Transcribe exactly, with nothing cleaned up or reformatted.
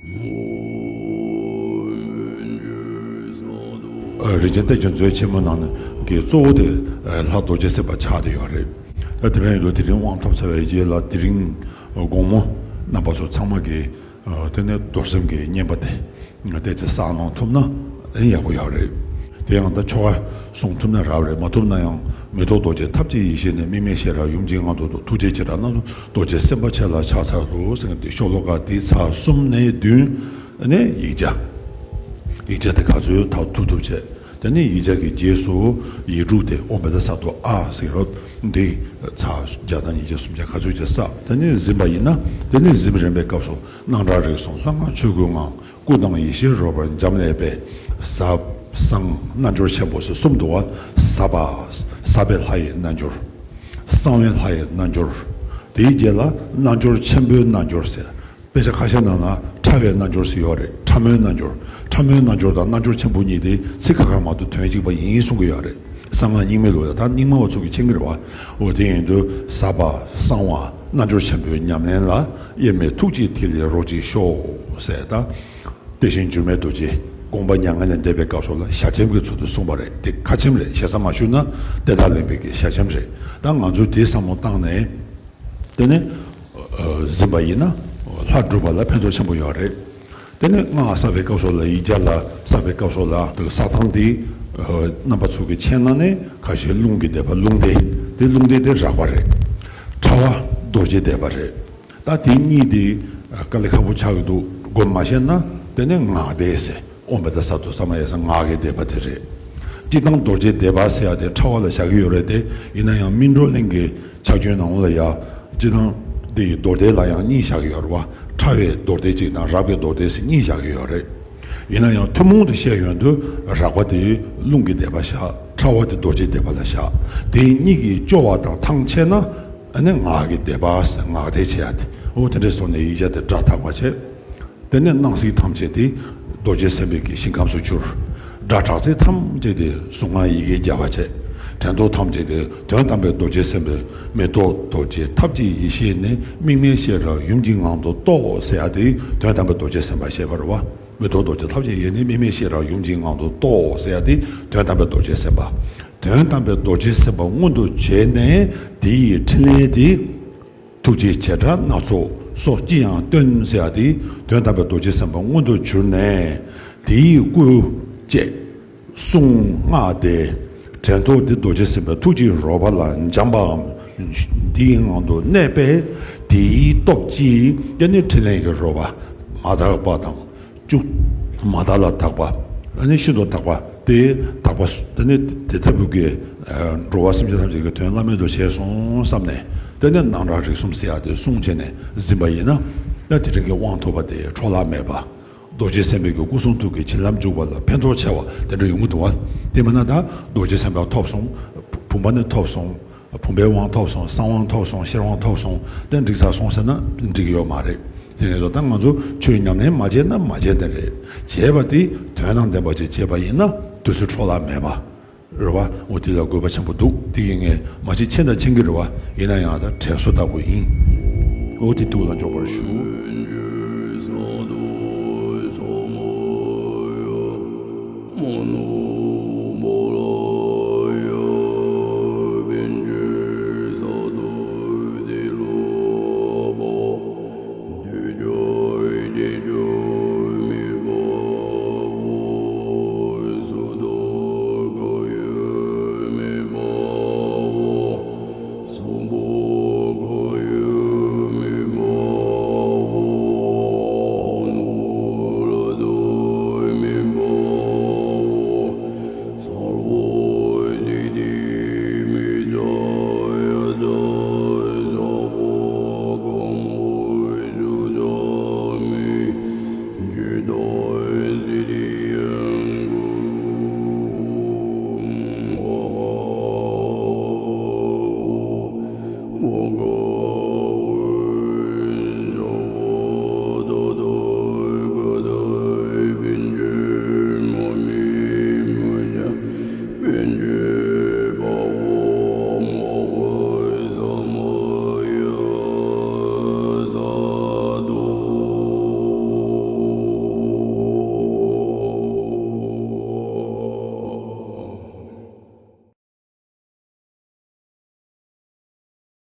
རིན་ཆེན་གཏེར་གྱི་མཛོད་ཆེན་མོ་ནང་གི་གཙོ་བོ་དེ་ལྷ་རྡོ་རྗེ་སེམས་དཔའ་ཆགས་བསྡད་ཡོད་རེད། དེ་འདྲ་ཡིན་དུས་དེ་རིང་དབང་ཐོབ་ཚར་བའི་རྗེས་ལ་དེ་རིང་དགོང་མོ་རྣམ་པ་ཚོ་ཚང་མ་གིས་དེ་ནས་རྡོར་སེམས་ཀྱི་བསྙེན་པ་དེ་ཏོག་ཙམ་བསགས་གནང་ཐུབ་ན་ཡག་པོ་ཡོད་རེད། དེ་ཡང་ད་ཆོ་ག་གསུང་ཐུབ་ན་རབ་རེད། མ་ཐུབ་ན་ཡང་མི་རྟོག་རྡོ་རྗེ་ཐབས་ཀྱི་ཡེ་ཤེས་ནས། དམིགས་མེད་ཤེས་རབ་ཡུམ་གྱི་ངང་དུ་རྟོགས། ཐུགས་རྗེ་ཆེ་དྲག་སྣ་ཚོགས། རྡོ་རྗེ་སེམས་དཔའ་ཆེ་ལ་ཕྱག་འཚལ་ལོ། ཟེར་ཏེ་ཤོ་ལོ་ཀ་འདི་ཚར་གསུམ་ནས་བདུན་ནས་ཡིག་བརྒྱ། ཡིག་བརྒྱ་དེ་ག་ཚོད་ཐག་ཐུབ་ཐུབ་བྱས། དེ་ནས་ཡིག་བརྒྱ་གི་རྗེས་སུ་ཡིག་དྲུག་དེ་ཨོཾ་བཛྲ་སཏྭ་ཨཱཿ་ཟེར་རོ། འདི་ཚར་བརྒྱ་དང་ཉིས་བརྒྱ་སུམ་བརྒྱ་ག་ཚོད་ཅིག་བསགས། དེ་ནས་གཟིམ་པ་ཡིན་ན། དེ་ནས་གཟིམ་རན་པའི་སྐབས་སུ་སྣང་གྲགས་རིག་གསུམ་ལྷ་སྔགས་ཆོས་སྐུའི་ངང་། སྐུ་དང་ཡེ་ཤེས་རོལ་པར་འབྱམས་ཀླས་པའི། ཟབ་གསང་རྣལ་འབྱོར་ཆེན་པོ་ཟེར་གསུམ་འདུག་བ། ཟབ་པ། ཟབ་པའི་ལྷ་ཡི་རྣལ་འབྱོར། གསང་བའི་ལྷ་ཡི་རྣལ་འབྱོར། དེའི་རྗེས་ལ་རྣལ་འབྱོར་ཆེན་པོའི་རྣལ་འབྱོར་ཟེར། དཔེ་ཆ་ཁ་ཤས་ནང་ལ་ཕྲ་བའི་རྣལ་འབྱོར་ཟེར་ཡོད་རེད། ཕྲ་མོའི་རྣལ་འབྱོར། ཕྲ་མོའི་རྣལ་འབྱོར་དང་རྣལ་འབྱོར་ཆེན་པོ་གཉིས་དེ་ཚིག་ཁ་ཁ་མ་གཏོགས་དོན་གཅིག་པ་ཡིན་གསུང་གི་ཡོད་རེད། གསང་སྔགས་རྙིང་མའི་ལུགས་ལ་ད་རྙིང་མ་བ་ཚོ་གིས་མཁྱེན་གྱི་རེད་བ། འོ་དེ་ཡིན་དུས་ཟབ་པ་གསང་བ་རྣལ་འབྱོར་ཆེན་པོའི་ཉམས་ལེན་ལ། དབྱེར་མེད་ཐུགས་ཀྱི་ཐིག་ལེ་རོ་གཅིག་ཤོག་ཟེར། ད་དེ་བཞིན་སྒྱུ་མའི་རྡོ་རྗེ་དགོངས་པ་མྱ་ངན་ལས་འདས་པའི་སྐབས་སུ་ལ་ཞལ་ཆེམས་ཀྱི་ཚུལ་དུ་གསུངས་པ་རེད། དེ་ཁ་ཆེམས་རེད། ཞེ་ས་མ་ཞུས་ན་དེ་དག་ལེན་པའི་གི་ཞལ་ཆེམས་རེད། ད་ང་ཚོས་དེ་བསམ་བློ་བཏང་ནས། དེ་ནས་ཨ་གཟིམས་པ་ཡིན་ན་ལྷ་སྒྲུབ་པ་ལ་ཕན་ཐོགས་ཆེན་པོ་ཡོད་རེད། དེ་ནས་སྔགས་བསགས་པའི་སྐབས་སུ་ལ། ཡིག་བརྒྱ་ལ་བསགས་པའི་སྐབས་སུ་ལ། དེ་བསགས་སྟངས་དེ་ཨ་རྣམ་པ་ཚོ་གིས་མཁྱེན་ན་ནི། ཁ་ཤས་རླུང་གི་བཟླས་པ་རླུང་བཟླས། དེ་རླུང་བཟླས་དེ་རགས་པ་རེད། ཕྲ་བ་རྡོ་རྗེ་བཟླས་པ་རེད། ད་དེ་གཉིས་དེ་དཀའ་ལས་ཁག་པོ་ཆགས་ཀྱི་འདུག་སྒོམ་མ་ཤེས་ན། དེ་ནས་སྔགས་བཟླས་ཟེར། ཨོཾ་བཛྲ་སཏྭ་ས་མ་ཡ་ས། སྔགས་ཀྱི་བཟླས་པ་དེ་རེད། སྤྱིར་བཏང་རྡོ་རྗེ་བཟླས་པ་ཟེར་ཡ་དེ་ཕྲ་བ་ལ་བཞག་གི་ཡོད་རེད་དེ། ཡིན་ན་ཡང་སྨིན་གྲོལ་གླིང་གི་ཕྱག་རྒྱུན་ནང་ལ་ཡ། སྤྱིར་བཏང་དེ་ཡི་རྡོར་བཟླས་ལ་ཡང་གཉིས་བཞག་གི་ཡོད་རེད་བ། ཕྲ་བའི་རྡོར་བཟླས་གཅིག་དང་རགས་པའི་རྡོར་བཟླས་ཟེར་གཉིས་བཞག་གི་ཡོད་རེད། ཡིན་ན་ཡང་ཐུན་མོང་དུ་བཤད་ཡོང་དུས་རགས་པ་དེ་རླུང་གི་བཟླས་པ་བཞག་ཕྲ་བ་དེ་རྡོ་རྗེ་བཟླས་པ་ལ་བཞག་དེ་གཉིས་ཀྱིས་སྐྱོ་བ་དང་ཐང་ཆད་ན། ཨ་ནི་སྔགས་ཀྱི་བཟླས་པ་ཟེར། སྔགས་བཟླས་བྱེད་ཡ་དེ། འོ་དེ་འདྲའི་ཐོག་ནས་ཡིག་བརྒྱ་དེ་སྒྲ་དག་པ་བྱས། དེ་ནས་སྣང་སྲིད་ཐམས་ཅད་དེ་རྡོ་རྗེ་སེམས་དཔའི་གི་ཞིང་ཁམས་སུ་གྱུར། སྒྲ་གྲགས་ཚད་ཐམས་ཅད་དེ་གཟུངས་སྔགས་ཡི་གེ་བརྒྱ་པ་བྱས། དྲན་རྟོག་ཐམས་ཅད་དེ་དོན་དམ་པའི་རྡོ་རྗེ་སེམས་དཔའི། མི་རྟོག་རྡོ་རྗེ་ཐབས་ཀྱི་ཡེ་ཤེས་ནི། དམིགས་མེད་ཤེས་རབ་ཡུམ་གྱི་ངང་དུ་རྟོགས་ཟེར་ཡ་དེ་དོན་དམ་པའི་རྡོ་རྗེ་སེམས་དཔའ་ཞེས་པ་རེད་བ། མི་རྟོག་རྡོ་རྗེ་ཐབས་ཀྱི་ཡེ་ཤེས་ནི། དམིགས་མེད་ཤེས་རབ་ཡུམ་གྱི་ངང་དུ་རྟོགས་ཟེར་ཡ་དེ་དོན་དམ་པའི་རྡོ་རྗེ་སེམས་དཔའ། དོན་དམ་པའི་རྡོ་རྗེ་སེམས་དཔའ་མངོན་དུ་བྱས་ནས་དེ་ཡི་ཕྲིན་ལས་དེ། ཐུགས་རྗེ་བྱེ་བྲག་སྣ་ཚོགས་སོགས་ཅི་ཡང་སྟོན་ཟེར་ཡ་དེ་དོན་དམ་པའི་རྡོ་རྗེ་སེམས་དཔའ་མངོན་དུ་གྱུར་ནས། དེའི་སྐུ་བཅས་གསུང་སྔགས་བཟླས། དྲན་རྟོག་དེ་རྡོ་རྗེ་སེམས་དཔའི་ཐུགས་ཀྱི་རོལ་པ་ལ་འབྱམས་པའམ། འདིའི་ངང་དུ་གནས་པས་དེའི་སྟོབས་ཀྱིས་ཀྱེ་ནི་ཕྲིན་ལས་ཀྱི་རོལ་པ་མ་དག་པ་དང་། བཅུ། མ་དག་ལ་དག་པ། ཨ་ནི་ཤིན་ཏུ་དག་པ། དེ་དག་པ་སུ། དེ་ནི་དེ་ལྟ་བུ་གི་ཨ་འགྲོ་བ་སེམས་ཅན་ཐམས་ཅད་ཀྱི་དོན་བླ་མེད་དུ་བྱས་སོང་བསམ་ནས། དེ་ནས་སྣང་གྲགས་རིག་གསུམ་ཟེར་ཡ་དེ་གསུངས་བྱས་ནས་གཟིམས་པ་ཡིན་ན། ཡང་དེ་རིང་གི་དབང་ཐོབ་པ་དེ་འཕྲོ་བརླག་མེད་པ། རྡོ་རྗེ་སེམས་དཔའི་གི་སྐུ་གསུང་ཐུགས་ཀྱི་བྱིན་རླབས་འཇུག་པ་ལ་ཕན་ཐོགས་ཆེ་བ་དེ་འདྲ་ཡོང་གི་འདུག་བ། དེ་མིན་ན་ད་རྡོ་རྗེ་སེམས་དཔའ་ཐོབ་སོང་། བུམ་པ་ནི་ཐོབ་སོང་། བུམ་པའི་དབང་ཐོབ་སོང་། གསང་དབང་ཐོབ་སོང་། ཤེར་དབང་ཐོབ་སོང་། དེ་འགྲིག་ཚར་སོང་ཟེར་ན་འགྲིག་གི་ཡོད་མ་རེད། དེ་ནས་ད་ང་ཚོ་ཆོས་ཉམས་ལེན་མ་བྱས་ན་མ་བྱས་དེ་རེད། བྱས་པ་དེ་དོན་དང་ལྡན་པ་ཅིག་བྱས་པ་ཡིན་ན་དུས་ཚོད་འཕྲོ་བརླག་མེད་པ་རེད་བ། འོ་དེ་ལ་དགོས་པ་ཆེན་པོ་འདུག་དེ་གི་ངས་མ་ཤེས་མཁྱེན་དང་མཁྱེན་གྱི་རེད་བ། ཡིན་ན་ཡང་ད་དྲན་གསོ་ལྟ་བུ་ཡིན། འོ་དེ་ཐུགས་ལ་འཇོག་པར་ཞུ།